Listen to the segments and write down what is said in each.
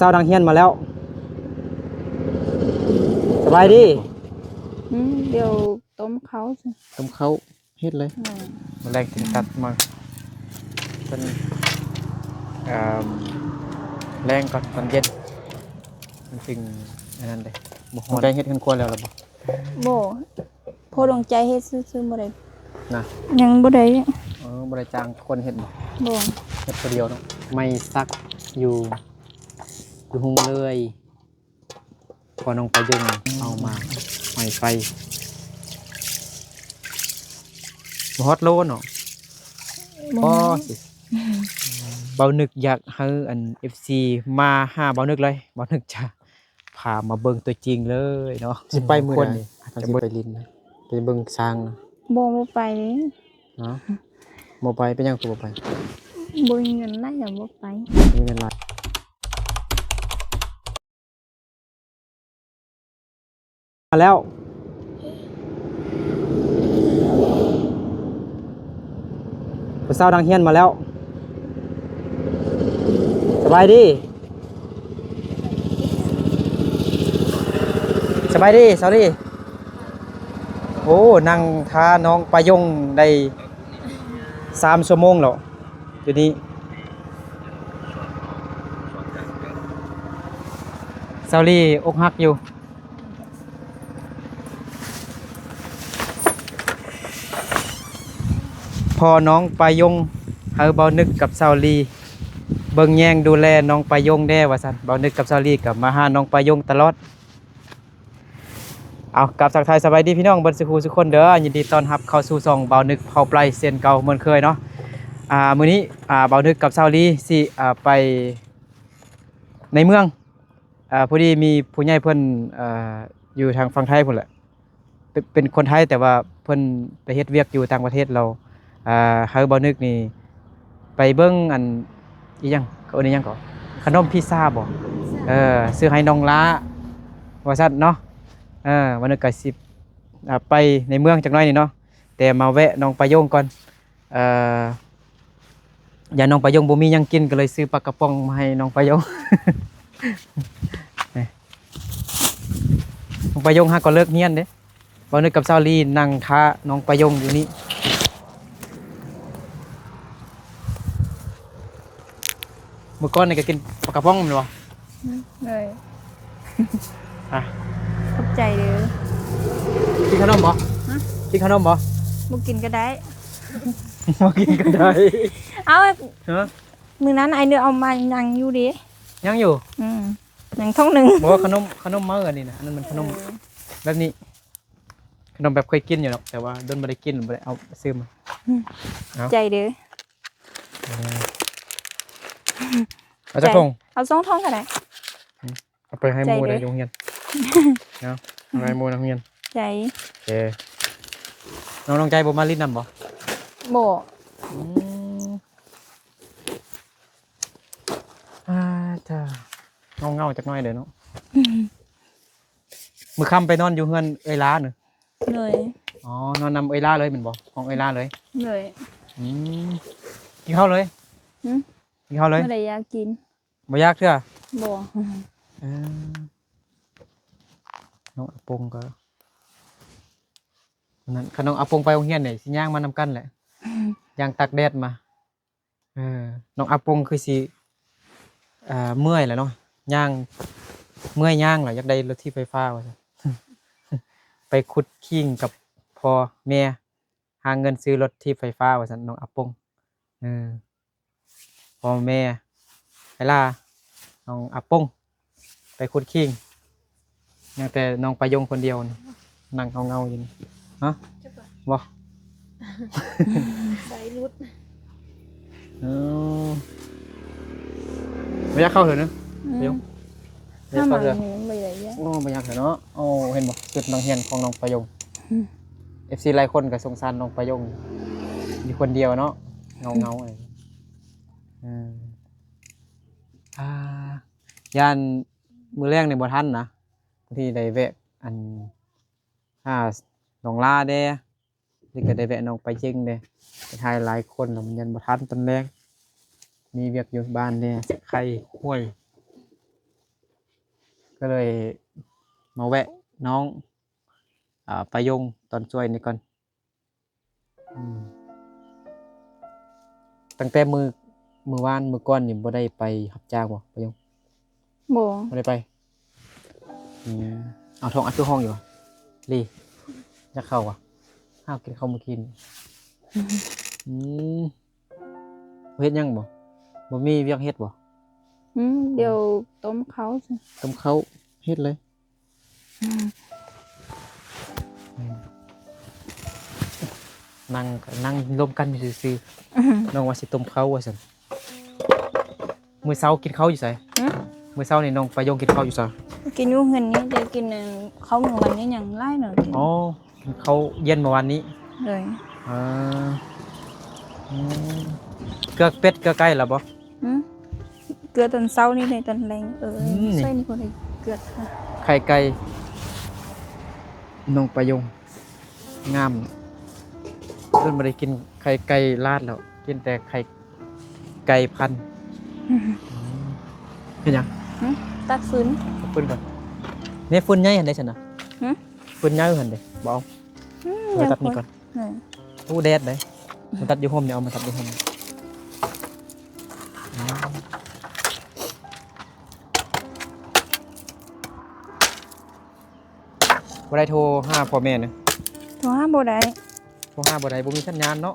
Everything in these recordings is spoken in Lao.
ເຊົ້ານັກຮຽນມາແລ້ວ. ສະບາຍດີ. ອືມ ດຽວຕົ້ມເຂົ້າຊະ. ຕົ້ມເຂົ້າ ເຮັດເລີຍ. ແມ່ນ. ມື້ແລງຈຶ່ງຕັດມາ ເພິ່ນ ເອີ່ມ ແລງກ່ອນ ຕອນເຢັນ ມັນຈຶ່ງອັນນັ້ນເດ້. ບໍ່ຮ້ອນ. ໄດ້ເຮັດເຮືອນຄົວແລ້ວລະບໍ່? ບໍ່. ພໍດວງໃຈເຮັດຊື່ໆ ບໍ່ໄດ້ນະ. ຍັງບໍ່ໄດ້. ເອີ ບໍ່ໄດ້ຈ້າງຄົນເຮັດບໍ່? ບໍ່. ເຮັດຜູ້ດຽວເນາະ. ໄມ້ສັກຢູ່ ຢູ່ຮຸ່ງເລີຍ. ພໍນ້ອງປາຍົງເອົາມາ ໄມ້ໄຟ ບໍ່ຮອດໂລເນາະ. ບໍ່ຮອດ. ເບົານຶກຢາກໃຫ້ອັນ ເອັຟຊີ ມາຫາເບົານຶກເລີຍ. ເບົານຶກຈະພາມາເບິ່ງຕົວຈິງເລີຍເນາະ. ຊິໄປມື້ໃດ? ເຮົາຊິໄປຫຼິ້ນນະ ໄປເບິ່ງຊ້າງນະ. ບໍ່ ບໍ່ໄປເດ້. ເນາະ ບໍ່ໄປ. ເປັນຫຍັງຄືບໍ່ໄປ? ບໍ່ມີເງິນຫຼາຍ ກໍບໍ່ໄປ. ມີເງິນຫຼາຍ. ມາແລ້ວ ຜູ້ສາວນັກຮຽນມາແລ້ວ. ສະບາຍດີ. ສະບາຍດີ ສາວລີ. ໂອ້ ນັ່ງຖ້ານ້ອງປາຍົງໄດ້ສາມຊົ່ວໂມງແລ້ວ. ດຽວນີ້ສາວລີອົກຫັກຢູ່. ພໍນ້ອງປາຍົງໃຫ້ເບົານຶກກັບສາວລີເບິ່ງແຍງດູແລນ້ອງປາຍົງແດ່ວ່າຊັ້ນ. ເບົານຶກກັບສາວລີກໍມາຫານ້ອງປາຍົງຕະຫຼອດ. ເອົາ ກາບທັກທາຍສະບາຍດີພີ່ນ້ອງເບິດສູ່ຄູ່ສູ່ຄົນເດີ. ຍິນດີຕ້ອນຮັບເຂົ້າສູ່ຊ່ອງບ່າວນຶກເຜົ່າໄປເຊັ່ນເກົ່າເໝືອນເຄີຍເນາະ. ອ່າ ມື້ນີ້ ອ່າ ບ່າວນຶກກັບສາວລີຊິ ອ່າ ໄປໃນເມືອງ. ອ່າ ພໍດີມີຜູ້ໃຫຍ່ເພິ່ນ ອ່າ ຢູ່ທາງຝັ່ງໄທພຸ້ນແຫຼະ ເປັນ ເປັນຄົນໄທ ແຕ່ວ່າເພິ່ນໄປເຮັດວຽກຢູ່ຕ່າງປະເທດ ແລ້ວ ອ່າ ໃຫ້ບ່າວນຶກນີ້ໄປເບິ່ງອັນ ອີຫຍັງ ເຂົາເອີ້ນອີຫຍັງເກາະ ຂະໜົມພິຊາບໍ? ເອີ ຊື້ໃຫ້ນ້ອງຫຼ້າວ່າຊັ້ນເນາະ. ເອີ ບ່າວນຶກກະຊິ ອ່າ ໄປໃນເມືອງຈັກໜ້ອຍນີ້ເນາະ ແຕ່ມາແວະນ້ອງປາຍົງກ່ອນ. ເອີ ຢ້ານນ້ອງປາຍົງບໍ່ມີຫຍັງກິນ ກໍເລີຍຊື້ປາກະປ໋ອງມາໃຫ້ນ້ອງປາຍົງ. ນ້ອງປາຍົງຫາກໍເລີກຮຽນເດ້. ບ່າວນຶກກັບສາວລີນັ່ງຖ້ານ້ອງປາຍົງຢູ່ນີ້. ມື້ກ່ອນນີ້ກໍກິນປາກະປ໋ອງແມ່ນບໍ່? ອືມ ໂດຍ. ອ່ະ ຂອບໃຈເດີ. ກິນຂະໜົມບໍ່? ຮະ? ກິນຂະໜົມບໍ່? ບໍ່ກິນກໍໄດ້. ບໍ່ກິນກໍໄດ້. ເອົ້າ ຮະ? ມື້ນັ້ນອ້າຍນຶກເອົາມາຍັງຢູ່ເດ. ຍັງຢູ່? ອືມ ຍັງຖົງໜຶ່ງ. ບໍ່ ຂະໜົມ ຂະໜົມເມົ້າອັນນີ້ນະ. ອັນນັ້ນມັນຂະໜົມ ເອີ ແບບນີ້. ຂະໜົມແບບເຄີຍກິນຢູ່ດອກ ແຕ່ວ່າດົນບໍ່ໄດ້ກິນ ບໍ່ໄດ້ເອົາຊື້ມາ. ອືມ ເອົາ ໃຈເດີ. ເອີ ເອົາຈັກຖົງ? ເອົາສອງຖົງກໍໄດ້. ອືມ ເອົາໄປໃຫ້ໝູ່ໃນໂຮງຮຽນເນາະ. ເອົາໄປໃຫ້ໝູ່ໃນໂຮງຮຽນ. ໃຈ. ໂອເຄ. ນ້ອງ ນ້ອງໃຈບໍ່ມາຫຼິ້ນນຳບໍ່? ບໍ່. ອືມ ອ່າ ເຈົ້າ ເຫງົາໆ ຈັກໜ້ອຍເດີເນາະ. ມື້ຄ່ຳໄປນອນຢູ່ເຮືອນເອື້ອຍຫຼ້າເນາະ. ໂດຍ. ອໍ ນອນນຳເອື້ອຍຫຼ້າເລີຍແມ່ນບໍ່? ຫ້ອງເອື້ອຍຫຼ້າເລີຍ. ໂດຍ. ອືມ ກິນເຂົ້າເລີຍ. ຫື? ກິນເຂົ້າເລີຍ. ບໍ່ໄດ້ຢາກກິນ. ບໍ່ຢາກເທື່ອ? ບໍ່. ເອີ ນ້ອງອາປົງກໍ ນັ້ນ ຄັນນ້ອງອາປົງໄປໂຮງຮຽນນີ້ ຊິຍ່າງມານຳກັນແຫຼະ. ຍ່າງຕາກແດດມາ. ເອີ ນ້ອງອາປົງຄືຊິ ເອີ ເມື່ອຍແຫຼະເນາະ ຍ່າງ ເມື່ອຍຍ່າງແຫຼະ ຢາກໄດ້ລົດຖີບໄຟຟ້າວ່າຊັ້ນ. ໄປຂຸດຄີງກັບພໍ່ແມ່ ຫາເງິນຊື້ລົດຖີບໄຟຟ້າວ່າຊັ້ນ ນ້ອງອາປົງ. ເອີ ພໍ່ແມ່ ໄອລາ ນ້ອງອາປົງ ໄປຂຸດຄີງ ຍັງແຕ່ນ້ອງປາຍົງຄົນດຽວນັ່ງເຫງົາໆຢູ່ນີ້. ຮະ? ບໍ່ ໃສ່ຫຼຸດ. ເອີ ບໍ່ຢາກເຂົ້າເຖິງນະ ອືມ ປາຍົງ. ບໍ່ຢາກເຂົ້າເຖິງ. ໂອ້ ບໍ່ຢາກເຖິງເນາະ. ໂອ້ ເຫັນບໍ່ ຊຸດນັກຮຽນຂອງນ້ອງປາຍົງ. ອືມ ເອັຟຊີຫຼາຍຄົນກໍສົງສານນ້ອງປາຍົງ ຢູ່ຄົນດຽວເນາະ ເຫງົາໆ. ເອີ ອ່າ ຢ້ານມື້ແລງນີ້ບໍ່ທັນນະ ພໍດີໄດ້ແວະອັນ ຫານ້ອງຫຼ້າແດ່ ແລ້ວກໍໄດ້ແວະນ້ອງປາເຢັງແດ່ ໄປຖ່າຍຫຼາຍຄົນແລ້ວມັນຍັງບໍ່ທັນຕອນແລງ ມີວຽກຢູ່ບ້ານແດ່ ໄຄຫ້ວຍ ກໍເລີຍມາແວະນ້ອງ ອາ ປາຍົງຕອນຊ່ວຍນີ້ກ່ອນ. ອືມ ຕັ້ງແຕ່ມື້ ມື້ວານມື້ກ່ອນນີ້ບໍ່ໄດ້ໄປຮັບຈ້າງບໍ່ ປາຍົງ? ບໍ່ ບໍ່ໄດ້ໄປ. ອືມ ເອົາ ທ້ອງອັດຄືຫ້ອງຢູ່ຫວາ? ລີ ຢາກເຂົ້າຫວາ? ຫາກິນເຂົ້າມື້ກີ້ນີ້. ອືມ ບໍ່ເຮັດຫຍັງບໍ່? ບໍ່ມີວຽກເຮັດບໍ່? ອືມ ດຽວຕົ້ມເຂົ້າຊະ. ຕົ້ມເຂົ້າ ເຮັດເລີຍ. ອືມ ນັ່ງ ນັ່ງລົມກັນຢູ່ຊື່ໆ. ອືມ ນ້ອງວ່າຊິຕົ້ມເຂົ້າວ່າຊັ້ນ. ມື້ເຊົ້າກິນເຂົ້າຢູ່ໃສ? ຫື? ມື້ເຊົ້ານີ້ນ້ອງປາຍົງກິນເຂົ້າຢູ່ໃສ? ກິນຢູ່ເຮືອນນີ້ ແຕ່ກິນ ເອີ ເຂົ້າມື້ວານນີ້ຍັງຫຼາຍໜ້ອຍ. ອໍ ກິນເຂົ້າເຢັນມື້ວານນີ້. ໂດຍ. ເອີ ອືມ ເກືອເປັດເກືອໄກ່ແລ້ວບໍ່? ຫື? ເກືອຕອນເຊົ້ານີ້ເລີຍ ຕອນແລງ. ເອີ ອືມ ໃສ່ນີ້ກໍໄດ້ເກືອ. ໄຂ່ໄກ່ ນ້ອງປາຍົງ ງາມ. ເພິ່ນບໍ່ໄດ້ກິນໄຂ່ໄກ່ລາດແລ້ວ ກິນແຕ່ໄຂ່ໄກ່ພັນ. ອືມ ເຮັດຫຍັງ? ຫື? ຕັດຟືນ. ຕັດຟືນກ່ອນ. ນີ້ຟືນໃຫຍ່ຫັ້ນເດ້ຊັ້ນນະ. ຫື? ຟືນໃຫຍ່ຫັ້ນເດ້ ບໍ່ເອົາ. ອືມ ເອົາຕັດນີ້ກ່ອນ. ເອີ ໂອ້ ແດດເດ້. ມາຕັດຢູ່ຮົ່ມນີ້ ເອົາມາຕັດຢູ່ຮົ່ມ. ອືມ ບໍ່ໄດ້ໂທຫາພໍ່ແມ່ນະ? ໂທຫາບໍ່ໄດ້. ໂທຫາບໍ່ໄດ້ ບໍ່ມີສັນຍານເນາະ.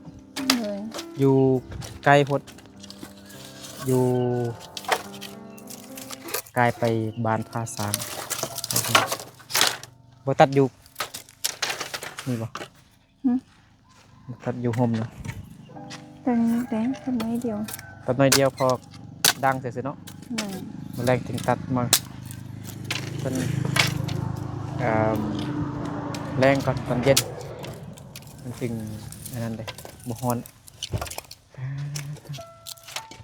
ໂດຍ. ຢູ່ໄກໂພດ ຢູ່ກາຍໄປບ້ານຜາຊ້າງ. ບໍ່ຕັດຢູ່ນີ້ບໍ່? ຫຶ? ຕັດຢູ່ຮົ່ມນະ. ຕັດ ຕັດໜ້ອຍດຽວ ຕັດໜ້ອຍດຽວພໍດັງຊື່ໆເນາະ. ແມ່ນ. ມື້ແລງຈຶ່ງຕັດມາ ເປັນ ເອີ ແລງກ່ອນ ຕອນເຢັນມັນຈຶ່ງອັນນັ້ນເດ້ ບໍ່ຮ້ອນ.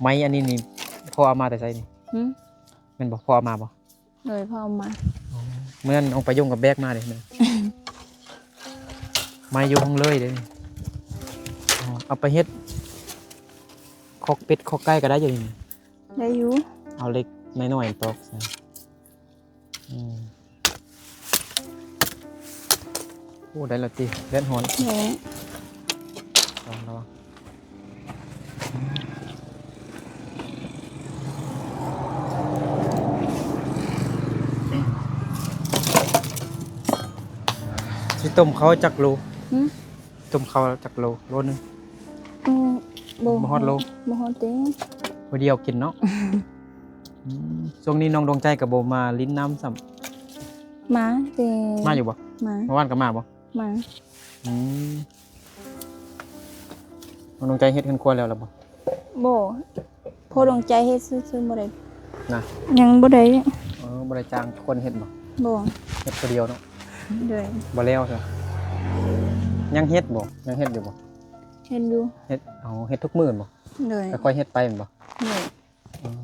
ໄມ້ອັນນີ້ນີ້ ພໍ່ເອົາມາແຕ່ໃສນີ້? ຫຶ? ແມ່ນບໍ່? ພໍ່ເອົາມາບໍ່? ໂດຍ ພໍ່ເອົາມາ. ອໍ ມື້ນັ້ນນ້ອງປາຍົງກໍແບກມາເດ້. ໄມ້ຢູ່ຫ້ອງເລີຍເດ້ນີ້. ອໍ ເອົາໄປເຮັດຄອກເປັດຄອກໄກ່ກໍໄດ້ຢູ່ນີ້. ໄດ້ຢູ່. ເອົາເຫຼັກນ້ອຍໆຕອກໃສ່. ອືມ ໂອ້ ໄດ້ແລ້ວຕິ ແດດຮ້ອນ. ແມ່ນ. ລອງລະວັງ ຊິຕົ້ມເຂົ້າຈັກໂລ? ຫຶ? ຕົ້ມເຂົ້າຈັກໂລ? ໂລໜຶ່ງ. ອືມ ບໍ່ ບໍ່ຮອດໂລ. ບໍ່ຮອດເດ້. ຜູ້ດຽວກິນເນາະ. ອືມ ຊ່ວງນີ້ນ້ອງດວງໃຈກໍບໍ່ມາຫຼິ້ນນ້ຳຊ້ຳ. ມາແຕ່ ມາຢູ່ບໍ່? ມາ. ເມື່ອວານກໍມາບໍ່? ມາ. ອືມ ນ້ອງດວງໃຈເຮັດເຮືອນຄົວແລ້ວລະບໍ່? ບໍ່. ພໍ່ດວງໃຈເຮັດຊື່ໆ ບໍ່ໄດ້ນະ. ຍັງບໍ່ໄດ້. ເອີ ບໍ່ໄດ້ຈ້າງຄົນເຮັດບໍ່? ບໍ່. ເຮັດຜູ້ດຽວເນາະ. ໂດຍ. ບໍ່ແລ້ວຊະ. ຍັງເຮັດບໍ່? ຍັງເຮັດຢູ່ບໍ່? ເຮັດຢູ່. ເຮັດ ເອົາ ເຮັດທຸກມື້ແມ່ນບໍ່? ໂດຍ. ຄ່ອຍໆເຮັດໄປແມ່ນບໍ່? ໂດຍ. ອືມ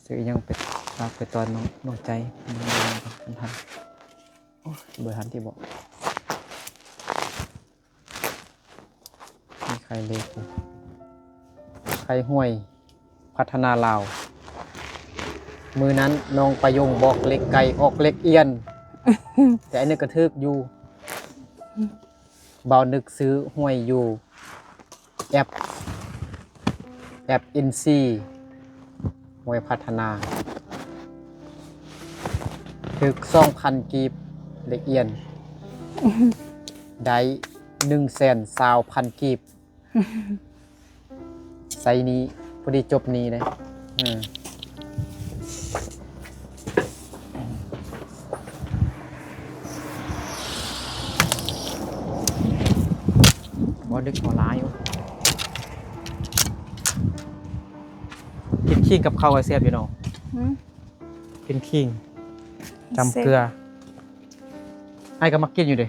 ຊື້ອີ່ຫຍັງໄປຝາກໄປຕ້ອນນ້ອງ ນ້ອງໃຈ. ໂອ້ຍ ບໍ່ທັນຕິເບາະ. ມີໄຂ່ເຫຼັກ ໄຂ່ຫ້ວຍພັດທະນາລາວ. ມື້ນັ້ນນ້ອງປາຍົງບອກເຫຼັກໄກ່ອອກເຫຼັກອຽນ ແຕ່ອັນນີ້ກໍຖືກຢູ່. ບ່າວນຶກຊື້ຫວຍຢູ່ແອັບ ແອັບອິນຊີ ຫວຍພັດທະນາ ຖືກສອງພັນກີບ ເຫຼັກອຽນ ໄດ້ໜຶ່ງແສນຊາວພັນກີບ. ໃຊ້ໜີ້ ພໍດີຈົບໜີ້ເດ້. ເອີ ບໍ່ດຶກບໍ່ຫຼາຍຢູ່. ກິນຂີງກັບເຂົ້າກໍແຊບຢູ່ເນາະ. ຫື? ກິນຂີງ ຕຳເກືອ. ແຊບ. ອ້າຍກໍມັກກິນຢູ່ເດ້.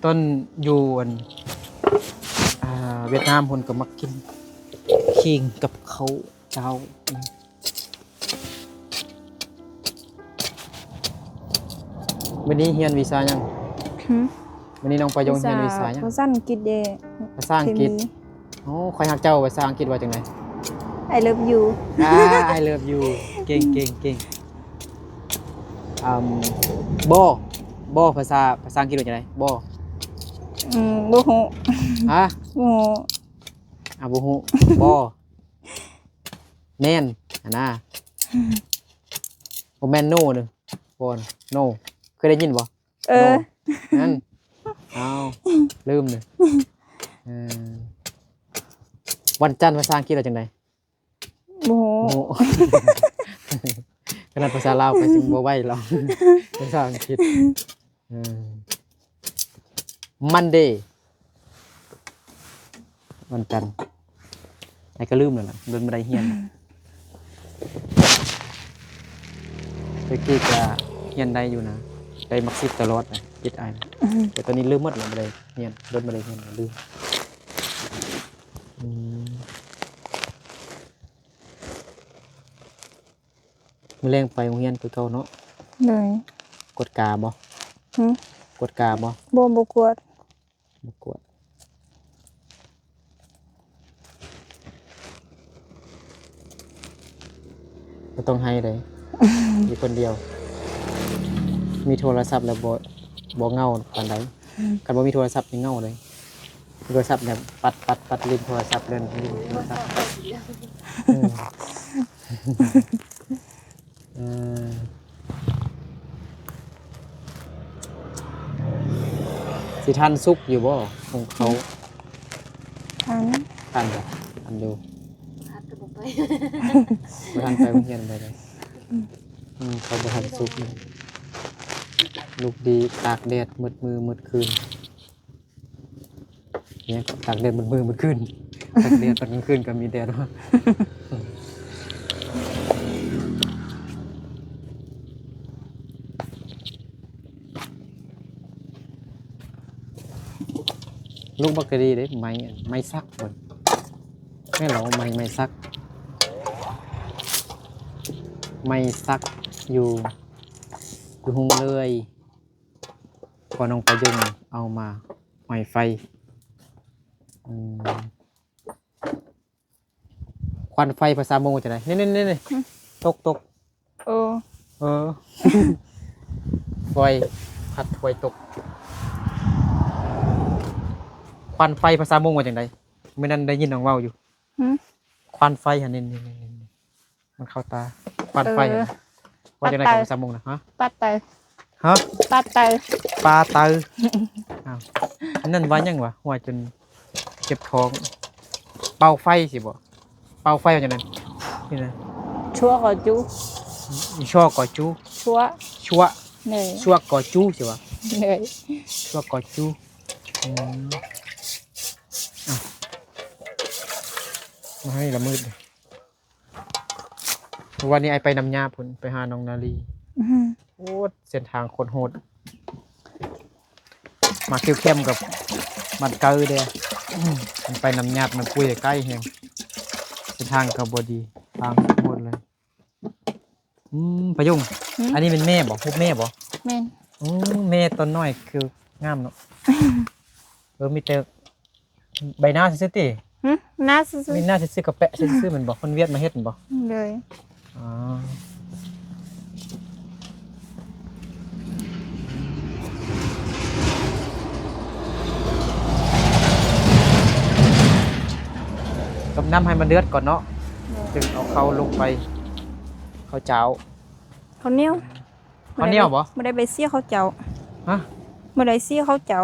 ຕອນຢູ່ອັນ ອ່າ ຫວຽດນາມພຸ້ນກໍມັກກິນຂີງກັບເຂົ້າເຈົ້າ. ມື້ນີ້ຮຽນວິຊາຫຍັງ? ຫື? ມື້ນີ້ນ້ອງປາຍົງຮຽນວິຊາຫຍັງ? ພາສາອັງກິດເດ້. ພາສາອັງກິດ. ໂອ້ ຂ້ອຍຮັກເຈົ້າ ພາສາອັງກິດວ່າຈັ່ງໃດ? I love you. ອ່າ I love you. ເກັ່ງ ເກັ່ງ ເກັ່ງ. ອາ ບໍ່ ບໍ່ ພາສາ ພາສາອັງກິດວ່າຈັ່ງໃດ? ບໍ່ ອືມ ບໍ່ຮູ້ ຮະ? ບໍ່ຮູ້ ອ່າ ບໍ່ຮູ້ ບໍ່ ແມ່ນຫັ້ນນາ ບໍ່ແມ່ນ ໂນ ເດີ ບໍ່ ໂນ ເຄີຍໄດ້ຍິນບໍ່? ເອີ ໂນ ນັ້ນ ອ້າວ ລືມເລີຍ ເອີ ວັນຈັນພາສາອັງກິດວ່າຈັ່ງໃດ? ບໍ່ຮູ້ ບໍ່ຮູ້ ຂະໜາດພາສາລາວກໍຍັງບໍ່ໄຫວແລ້ວ ພາສາອັງກິດ ເອີ ມັນເດ ວັນຈັນ ອ້າຍກໍລືມແລ້ວນະ ດົນບໍ່ໄດ້ຮຽນ ແຕ່ກີ້ກໍຮຽນໄດ້ຢູ່ນະ ໄດ້ມັກສິບຕະຫຼອດນະ ຕິດອ້າຍ ແຕ່ຕອນນີ້ລືມໝົດແລ້ວ ບໍ່ໄດ້ຮຽນ ດົນບໍ່ໄດ້ຮຽນ ລືມ ອືມ. ມື້ແລງໄປໂຮງຮຽນຄືເກົ່າເນາະ? ໂດຍ. ກວດກາບໍ່? ຫຶ? ກວດກາບໍ່? ບໍ່ ບໍ່ກວດ. ບໍ່ກວດ. ບໍ່ຕ້ອງໄຫ້ເດ້ ຢູ່ຄົນດຽວ. ມີໂທລະສັບແລ້ວບໍ່ ບໍ່ເຫງົາປານໃດ. ຄັນບໍ່ມີໂທລະສັບນີ້ເຫງົາເດ້. ໂທລະສັບແບບປັດ ປັດ ປັດຫຼິ້ນໂທລະສັບ ຫຼິ້ນ ຫຼິ້ນໂທລະສັບ. ເອີ ເອີ ຊິທັນສຸກຢູ່ບໍ່ ຂອງເຂົາ? ທັນ ທັນບໍ່? ທັນຢູ່. ບໍ່ທັນໄປໂຮງຮຽນໃດເລີຍ. ອືມ ເຂົາບໍ່ທັນສຸກ. ລູກດີຕາກແດດໝົດມື້ໝົດຄືນ. ຫຍັງ ຕາກແດດໝົດມື້ໝົດຄືນ ຕາກແດດຕອນກາງຄືນກໍມີແດດວ່າ. ລູກບັກກະດີເດ້ ໄມ້ ໄມ້ສັກເພິ່ນ ແມ່ນລະ ໄມ້ ໄມ້ສັກ ໄມ້ສັກຢູ່ ຢູ່ຮຸ່ງເລີຍ. ພໍ່ນ້ອງປະຍົງເອົາມາຫອຍໄຟ. ອືມ ຄວັນໄຟພາສາມົ້ງວ່າຈັ່ງໃດ? ນີ້ໆໆ ຫຶ? ຕົກໆ ເອີ ເອີ ຟອຍ ພັດຖ້ວຍຕົກ. ຄວັນໄຟພາສາມົ້ງວ່າຈັ່ງໃດ? ມື້ນັ້ນໄດ້ຍິນນ້ອງເວົ້າຢູ່. ຫຶ? ຄວັນໄຟຫັ້ນ ນີ້ໆໆ ມັນເຂົ້າຕາ ຄວັນໄຟ ເອີ ຫັ້ນ ວ່າຈັ່ງໃດກັບພາສາມົ້ງນະ? ຮະ? ປາດໄຕ ຮະ? ປາດໄຕ ປາໄຕ. ອ້າວ ອັນນັ້ນວ່າຫຍັງວະ? ຫົວຈົນເຈັບທ້ອງ. ເປົ່າໄຟຊິບໍ່? ເປົ່າໄຟວ່າຈັ່ງໃດ? ນີ້ນະ ຊົ່ວກໍຈູ ຊົ່ວກໍຈູ ຊົ່ວ ຊົ່ວ ເນີ ຊົ່ວກໍຈູຊິວະ? ເນີ ຊົ່ວກໍຈູ. ອືມ ອ່ະ ມາໃຫ້ລະມືດ. ມື້ວານນີ້ອ້າຍໄປນ້ຳຍາພຸ້ນ ໄປຫານ້ອງນາລີ. ອືມ ໂອ້ ເສັ້ນທາງໂຄດໂຫດ ມາຄິວເຂັ້ມກັບມັນໄກເດ້. ມັນໄປນ້ຳຍາ ມັນປຸ້ຍໃກ້ແຮງ ເສັ້ນທາງກໍບໍ່ດີ ທາງໂຫດເລີຍ. ອືມ ພະຍຸງ ຫຶ? ອັນນີ້ແມ່ນແມ່ບໍ່? ຮູບແມ່ບໍ່? ແມ່ນ. ໂອ້ ແມ່ຕອນນ້ອຍຄືງາມເນາະ. ເອີ ມີແຕ່ ໃບໜ້າຊື່ໆຕິ? ຫຶ? ໜ້າຊື່ໆ ມີໜ້າຊື່ໆ ກະແປະຊື່ໆແມ່ນບໍ່? ຄົນຫວຽດມາເຮັດແມ່ນບໍ່? ໂດຍ. ອໍ ຕົ້ມນ້ຳໃຫ້ມັນເດືອດກ່ອນເນາະ. ໂດຍ. ຈຶ່ງເອົາເຂົ້າລົງໄປ ເຂົ້າຈ້າວ ເຂົ້າໜຽວ. ເຂົ້າໜຽວບໍ່? ບໍ່ໄດ້ໄປຊີ້ເຂົ້າເຈົ້າ. ຮະ? ບໍ່ໄດ້ຊີ້ເຂົ້າເຈົ້າ.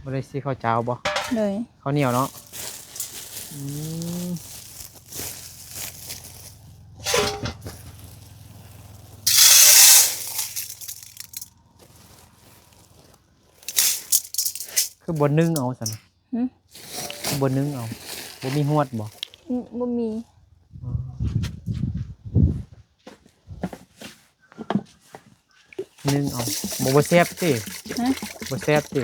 ບໍ່ໄດ້ຊີ້ເຂົ້າເຈົ້າບໍ່? ໂດຍ. ເຂົ້າໜຽວເນາະ. ອືມ ຄືບໍ່ໜຶ້ງເອົາຊັ້ນ? ຫຶ? ຄືບໍ່ໜຶ້ງເອົາ? ບໍ່ມີຫວດບໍ່? ອືມ ບໍ່ມີ. ອໍ ໜຶ້ງເອົາ ບໍ່ ບໍ່ແຊບຕິ? ຮະ? ບໍ່ແຊບຕິ?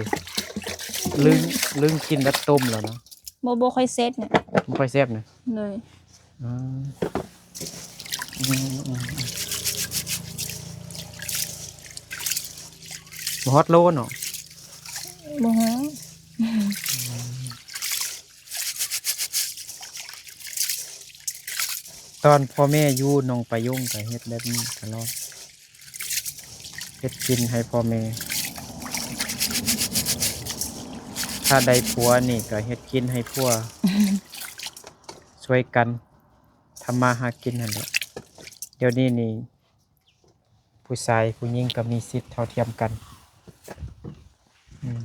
ລຶ້ງ ລຶ້ງກິນແບບຕົ້ມແລ້ວນະ. ບໍ່ ບໍ່ຄ່ອຍແຊບນະ. ບໍ່ຄ່ອຍແຊບນະ? ໂດຍ. ອືມ ອືມ ອືມ ອືມ ບໍ່ຮອດໂລເນາະ? ບໍ່ຮອດ. ຕອນພໍ່ແມ່ຢູ່ ນ້ອງປາຍົງກໍເຮັດແບບນີ້ຕະຫຼອດ. ເຮັດກິນໃຫ້ພໍ່ແມ່. ຖ້າໄດ້ຜົວນີ້ກໍເຮັດກິນໃຫ້ຜົວ ຊ່ວຍກັນທຳມາຫາກິນຫັ້ນແຫຼະ. ດຽວນີ້ນີ້ ຜູ້ຊາຍຜູ້ຍິງກໍມີສິດເທົ່າທຽມກັນ. ອືມ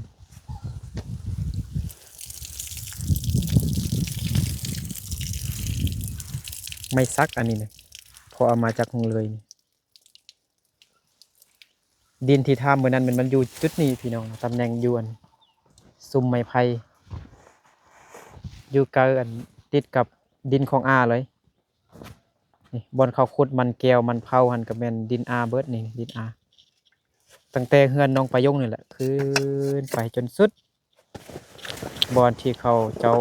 ໄມ້ສັກອັນນີ້ນະ ເພາະເອົາມາຈາກຫົງເລີຍນີ້. ດິນທີ່ຖາມມື້ນັ້ນ ມັນ ມັນຢູ່ຈຸດນີ້ພີ່ນ້ອງ, ຕຳແໜ່ງຢູ່ອັນ ຊຸມໄມ້ໄຜ່ ຢູ່ໃກ້ອັນ ຕິດກັບດິນຂອງອາເລີຍ. ນີ້ ບ່ອນເຂົາຂຸດມັນແກ້ວມັນເຜົາຫັ້ນ ກໍແມ່ນດິນອາເບິດນີ້ ດິນອາ. ຕັ້ງແຕ່ເຮືອນນ້ອງປາຍົງນີ້ແຫຼະ ຂຶ້ນໄປຈົນສຸດ ບ່ອນທີ່ເຂົາເຈົ້າ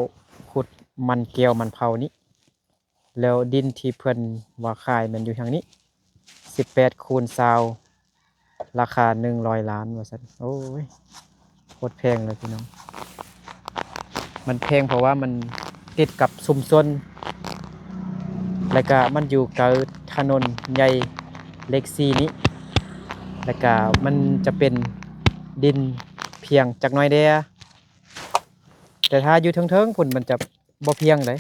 ຂຸດມັນແກ້ວມັນເຜົານີ້. ແລ້ວດິນທີ່ເພິ່ນວ່າຂາຍແມ່ນຢູ່ທາງນີ້ ສິບແປດຄູນຊາວ ລາຄາໜຶ່ງຮ້ອຍລ້ານວ່າຊັ້ນ. ໂອ້ຍ ໂຄດແພງເລີຍພີ່ນ້ອງ. ມັນແພງເພາະວ່າມັນຕິດກັບຊຸມຊົນ ແລ້ວກະມັນຢູ່ໃກ້ຖະໜົນໃຫຍ່ເລກສີ່ນີ້ ແລ້ວກະມັນຈະເປັນດິນພຽງຈັກໜ້ອຍແດ່. ແຕ່ຖ້າຢູ່ເທິງໆພຸ້ນມັນຈະບໍ່ພຽງໃດ,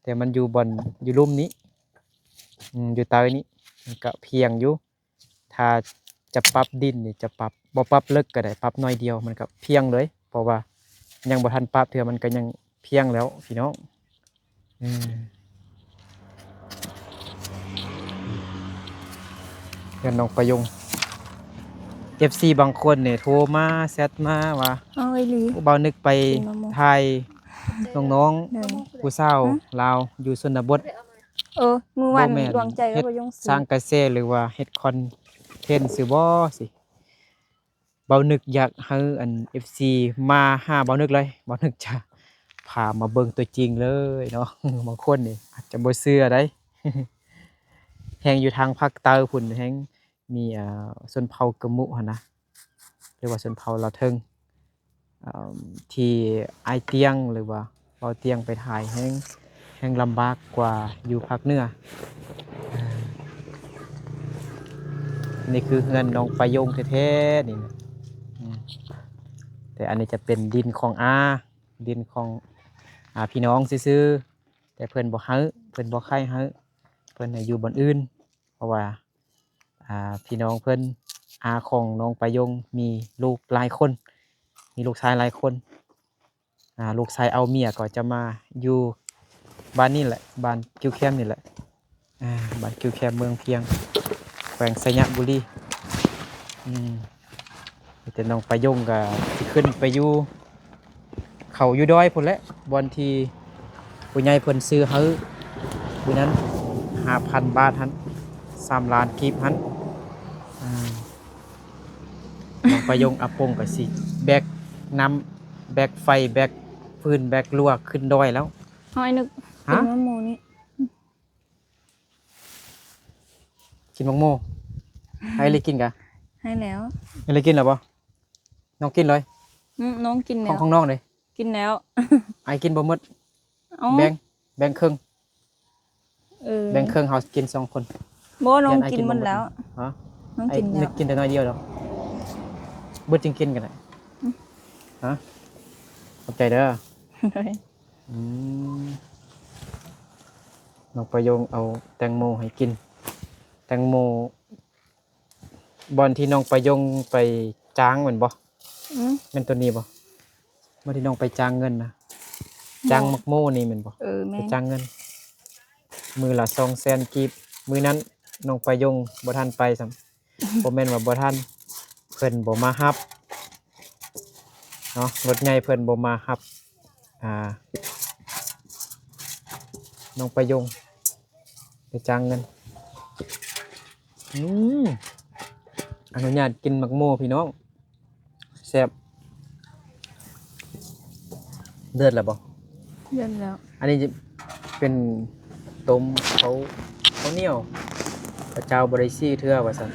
ແຕ່ມັນຢູ່ບ່ອນ ຢູ່ລຸ່ມນີ້ ອືມ ຢູ່ໃຕ້ນີ້ ມັນກະພຽງຢູ່. ຖ້າຈະປັບດິນນີ້ ຈະປັບ ບໍ່ປັບເລິກກໍໄດ້, ປັບໜ້ອຍດຽວມັນກໍພຽງເລີຍ, ເພາະວ່າຍັງບໍ່ທັນປັບເທື່ອ ມັນກໍຍັງພຽງແລ້ວພີ່ນ້ອງ. ອືມ ເຮືອນນ້ອງປາຍົງ ເອັຟຊີບາງຄົນນີ້ໂທມາ ແຊັດມາວ່າ ເອົາອີ່ຫຼີ ບ່າວນຶກໄປ ກິນມະມ່ວງ ຖ່າຍນ້ອງໆ ເອີ ຜູ້ສາວ ຫຶ ລາວຢູ່ຊົນນະບົດ. ເອີ ມື້ວານ ບໍ່ແມ່ນ ດວງໃຈ ເຮັດ ກໍບໍ່ຢອງຊື້ ສ້າງກະແສ ຫຼືວ່າເຮັດຄອນເທັນຊື່ບໍ່ຊິ. ບ່າວນຶກຢາກໃຫ້ອັນ ເອັຟຊີ ມາຫາບ່າວນຶກເລີຍ, ບ່າວນຶກຈະພາມາເບິ່ງຕົວຈິງເລີຍເນາະ. ບາງຄົນນີ້ອາດຈະບໍ່ເຊື່ອໃດ, ແຮ່ງຢູ່ທາງພາກໃຕ້ພຸ້ນ ແຮ່ງມີ ເອີ ຊົນເຜົ່າກະມຸຫັ້ນນະ ຫຼືວ່າຊົນເຜົ່າລາວເທິງ ເອີ ທີ່ອ້າຍຕຽງ ຫຼືວ່າເບົາຕຽງໄປຖ່າຍ ແຮ່ງ ແຮ່ງລຳບາກກວ່າຢູ່ພາກເໜືອ. ເອີ ນີ້ຄືເຮືອນນ້ອງປາຍົງແທ້ໆນີ້ນະ. ອືມ ແຕ່ອັນນີ້ຈະເປັນດິນຂອງອາ ດິນຂອງ ອາ ພີ່ນ້ອງຊື່ໆ, ແຕ່ເພິ່ນບໍ່ໃຫ້ ເພິ່ນບໍ່ໃຄ່ໃຫ້ ເພິ່ນໃຫ້ຢູ່ບ່ອນອື່ນ. ເພາະວ່າ ອາ ພີ່ນ້ອງເພິ່ນ ອາຂອງນ້ອງປາຍົງມີລູກຫຼາຍຄົນ ມີລູກຊາຍຫຼາຍຄົນ. ອາ ລູກຊາຍເອົາເມຍກໍຈະມາຢູ່ບ້ານນີ້ແຫຼະ ບ້ານກິວແຄມນີ້ແຫຼະ. ອາ ບ້ານກິວແຄມ ເມືອງພຽງ ແຂວງໄຊຍະບູລີ. ອືມ ມີແຕ່ນ້ອງປາຍົງກໍຊິຂຶ້ນໄປຢູ່ ເຂົາຢູ່ດອຍພຸ້ນແຫຼະ ບ່ອນທີ່ຜູ້ໃຫຍ່ເພິ່ນຊື້ໃຫ້ມື້ນັ້ນ ຫ້າພັນບາດຫັ້ນ ສາມລ້ານກີບຫັ້ນ. ອາ ນ້ອງປາຍົງອາປົງກໍຊິແບກນ້ຳ ແບກໄຟ ແບກຟືນ ແບກລົວຂຶ້ນດອຍແລ້ວ. ເອົາ ອ້າຍນຶກ ຮະ? ກິນມະມ່ວງນີ້ ກິນໝາກໂມ. ໃຫ້ເລີຍກິນກະ? ໃຫ້ແລ້ວ. ໃຫ້ເລີຍກິນແລ້ວບໍ່? ນ້ອງກິນເລີຍ? ອືມ ນ້ອງກິນແລ້ວ. ຂອງ ຂອງນ້ອງເດ້? ກິນແລ້ວ. ອ້າຍກິນບໍ່ໝົດ. ເອົ້າ ແບ່ງ ແບ່ງເຄິ່ງ. ເອີ ແບ່ງເຄິ່ງ ເຮົາກິນສອງຄົນ. ບໍ່ ນ້ອງກິນໝົດແລ້ວ. ຮະ? ນ້ອງກິນແລ້ວ. ອ້າຍນຶກກິນແຕ່ໜ້ອຍດຽວດອກ. ເບິດຈຶ່ງກິນກໍໄດ້. ອືມ ຮະ? ຂອບໃຈເດີ. ໂດຍ. ອືມ ນ້ອງປາຍົງເອົາແຕງໂມໃຫ້ກິນ. ແຕງໂມ ບ່ອນທີ່ນ້ອງປາຍົງໄປຈ້າງແມ່ນບໍ່? ອືມ ແມ່ນໂຕນີ້ບໍ່? ບ່ອນທີ່ນ້ອງໄປຈ້າງເງິນນະ. ບໍ່ ຈ້າງໝາກໂມນີ້ແມ່ນບໍ່? ເອີ ແມ່ນ ໄປຈ້າງເງິນ ມື້ລະສອງແສນກີບ. ມື້ນັ້ນນ້ອງປາຍົງບໍ່ທັນໄປຊ້ຳ. ບໍ່ແມ່ນວ່າບໍ່ທັນ, ເພິ່ນບໍ່ມາຮັບເນາະ, ລົດໃຫຍ່ເພິ່ນບໍ່ມາຮັບ ອ່າ ນ້ອງປາຍົງໄປຈ້າງເງິນ. ອືມ ອະນຸຍາດກິນໝາກໂມພີ່ນ້ອງ. ແຊບ. ເດືອດແລ້ວບໍ່? ເດືອດແລ້ວ. ອັນນີ້ຈະເປັນຕົ້ມເຂົ້າ ເຂົ້າໜຽວ ເຂົາເຈົ້າບໍ່ໄດ້ສີເທື່ອວ່າຊັ້ນ.